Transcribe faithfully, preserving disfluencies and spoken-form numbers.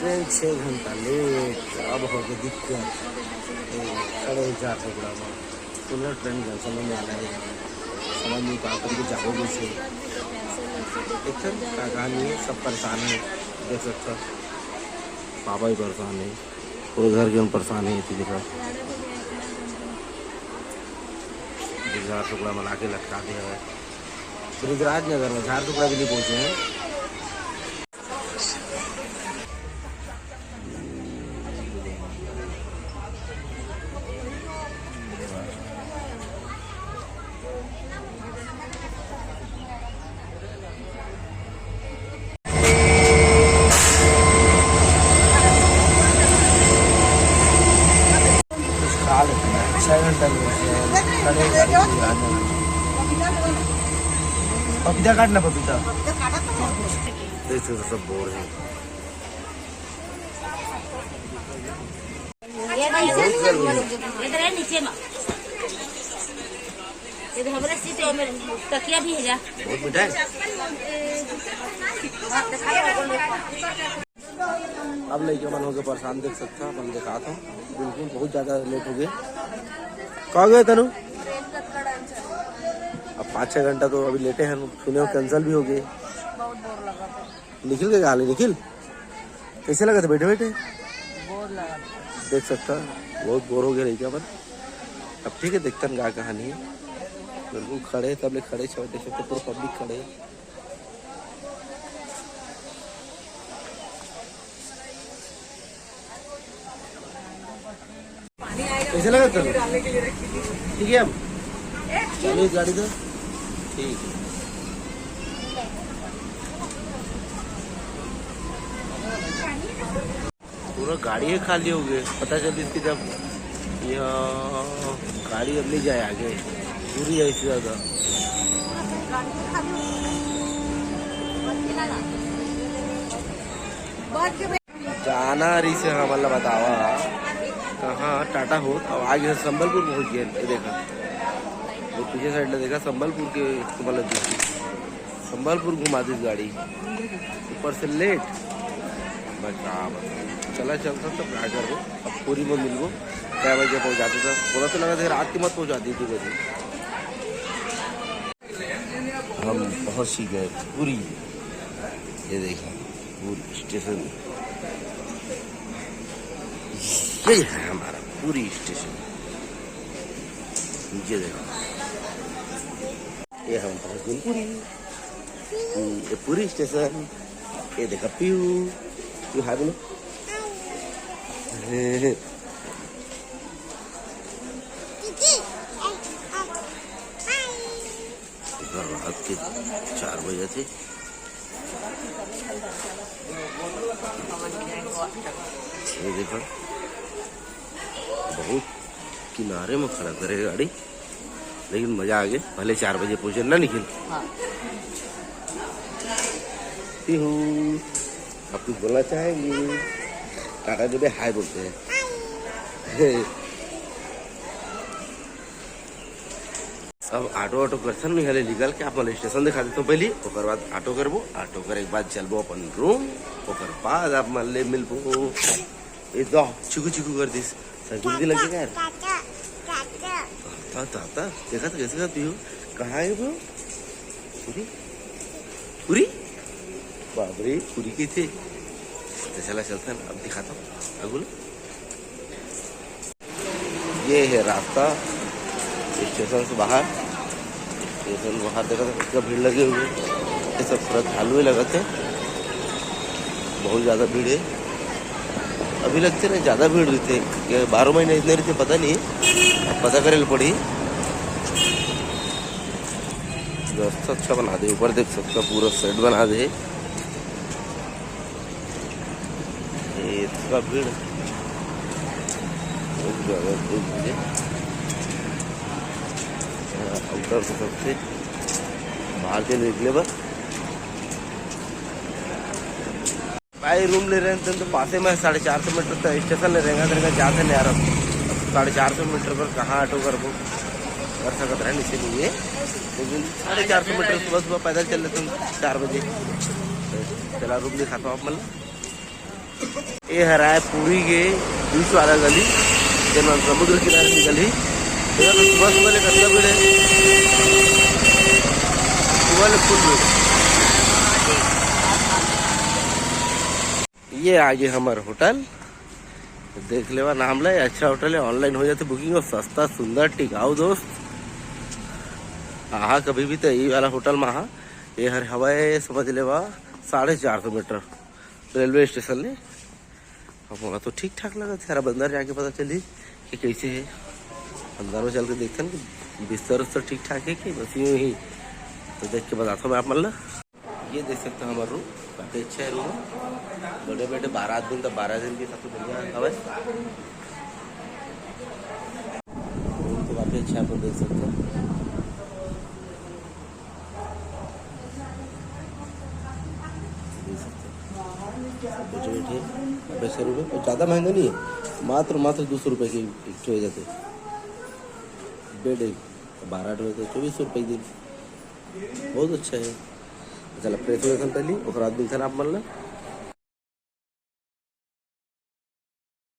Train छः घंटा late, अब हो गई दिक्कत। ए, खड़े ही झारसुगुड़ा में, सुनर ट्रेन जंक्शन में आना है, समझ नहीं पाता कि जाबो कैसे। एकदम का कहानी है, सब परेशान है, देख सकता। पापा भी परेशान है, पूरे घर के हम परेशान है, ये देखा। झारसुगुड़ा में लाके लटका दे हवे। ब्रिजराज नगर में झारसुगुड़ा भी नहीं पहुंचे हैं। कुछ खा लेते हैं, छह घंटा लेट है, खड़े गाड़ी की रात में। पपीता काट ना, पपीता। देख सकते हो, सब बोर है। इधर है नीचे में। इधर हमारे सीट है, मेरे तकिया भी है जा। बहुत मिठाई। अब लइका मन होके परेशान, देख सकता, अपन दिखात हूँ, बिल्कुल बहुत ज्यादा लेट हो गए। कहाँ गए तनु? अब पाँच छः घंटा तो अभी लेटे हैं, सुने हो कैंसिल भी हो गए। निखिल के कहा ले, निखिल कैसे लगा था बैठे बैठे? बोर लगा था। देख सकता, बहुत बोर हो गया लइका मन। अब ठीक है, देखता का कहानी है। बिल्कुल खड़े, तब ले खड़े छे, देख सकते पूरा पब्लिक खड़े है। कैसे लगा तनु? ठीक है, अब चालू है गाड़ी तो। ठीक है। पूरा गाड़ी ही खाली हो गए, पता चली इसकी जब यह गाड़ी अब नहीं जाए आगे, पूरी है इससे ज्यादा। जाना रही से हमन ला बतावा कहाँ टाटा हो, अब आगे संबलपुर पहुँच गए। ये देखा, वो पीछे साइड ले देखा, संबलपुर के तुम्हारा दिखी। संबलपुर घुमा दिस गाड़ी, ऊपर से लेट। बता, बता। चला चलता तो क्या करबो, अब पूरी में मिलबो। कै बजे पहुँचाते था, बोला तो लगा था रात के मत पहुँचा दी थी बजे। हम पहुँच ही गए पूरी। ये देखा, पूरी स्टेशन। ये है हमारा पूरी स्टेशन। नीचे देखो, ये हम पहुंच गए पूरी। हम्म, ये पूरी स्टेशन। ये देखा पीयू, पीयू हाय बोलो। रात के चार बजे थे। ये देखो, बहुत किनारे में खड़ा करे गाड़ी, लेकिन मजा आ गया। भले चार बजे पहुंचे ना निखिल। हाँ। पीहू, आप कुछ बोलना चाहेंगे? टाटा देवे हाय बोलते हैं। अब ऑटो ऑटो करथन, निकल के आप मन स्टेशन दिखा देथन पहली, ओकर बाद ऑटो करबो, ऑटो करे के बाद चलबो अपन रूम, ओकर बाद आप मन ले मिलबो। ए दो चिकू चिकू कर दिस। संकुल भी लगे यार। ताता, ताता, देखा तो कैसे करती हो? कहाँ है वो? पूरी? पूरी? बाप रे, पूरी की थी। तो चला चलता है, अब दिखाता हूँ। अगुल। ये है रास्ता स्टेशन से बाहर। स्टेशन बाहर देखा तो कितना भीड़ लगे हुए हैं। ये सब श्रद्धालु ही लगत है, बहुत ज़्यादा भीड़ है। अभी लगते ना ज़्यादा भीड़ रहते, ये बारह महीने इतने रहते, पता नहीं, अब पता करे ल पड़ी। व्यवस्था अच्छा बना दे, ऊपर देख सकता पूरा सेट बना दे। ये इतना भीड़, बहुत ज़्यादा भीड़ मुझे। हाँ, उधर से सबसे बाहर से निकले बस। भाई रूम ले रहे हैं तो पासे में साढ़े चार सौ मीटर तक स्टेशन ले रहेगा, तेरे का जाते नहीं आ रहा। साढ़े चार सौ मीटर पर कहाँ ऑटो करबो, कर सकत रहे नीचे नहीं है, लेकिन साढ़े चार सौ मीटर सुबह सुबह पैदल चल लेते हैं चार बजे। चला रूम दिखाता हूँ आप मतलब। ये हर आय पुरी के बीच वाला गली, जेमा समुद्र किनारे निकलही। देखा तो सुबह सुबह ले कतका भीड़ है, सुबह ले फुल भीड़। ये आगे हमर होटल, देख लेवा नाम ले, अच्छा होटल है, ऑनलाइन हो जाथे बुकिंग और सस्ता, सुंदर, टिकाऊ दोस्त। आहा कभी भी तो यही वाला होटल में आहा। ये हर हवाए समझ लेवा साढ़े चार सौ मीटर रेलवे स्टेशन ले। अब मोला तो ठीक ठाक लगत है, अब अंदर जाके पता चली कि कैसे है। अंदर में चल के देखथन कि बिस्तर उस्तर ठीक ठाक है कि बस यूं ही, तो देख के बताता हूँ मैं आप मन ला। ये देख सकते हो हमारा रूम, काफी अच्छा है रूम। बड़े बड़े बारह आदमी, तो बारह दिन के हिसाब से बढ़िया हवय। रूम तो काफी अच्छा है, आप लोग देख सकते हो। देख सकते हो। बैठे बैठे पैसा रुपये, और ज़्यादा महंगा नहीं है, मात्र मात्र दो सौ रुपये की एक ठो हो जाते। बेड एक बारह ठो है तो चौबीस सौ रुपये की। बहुत अच्छा है। चला, फ्रेश हो जाथन पहली, ओकर बाद मिलथन आप मन ला।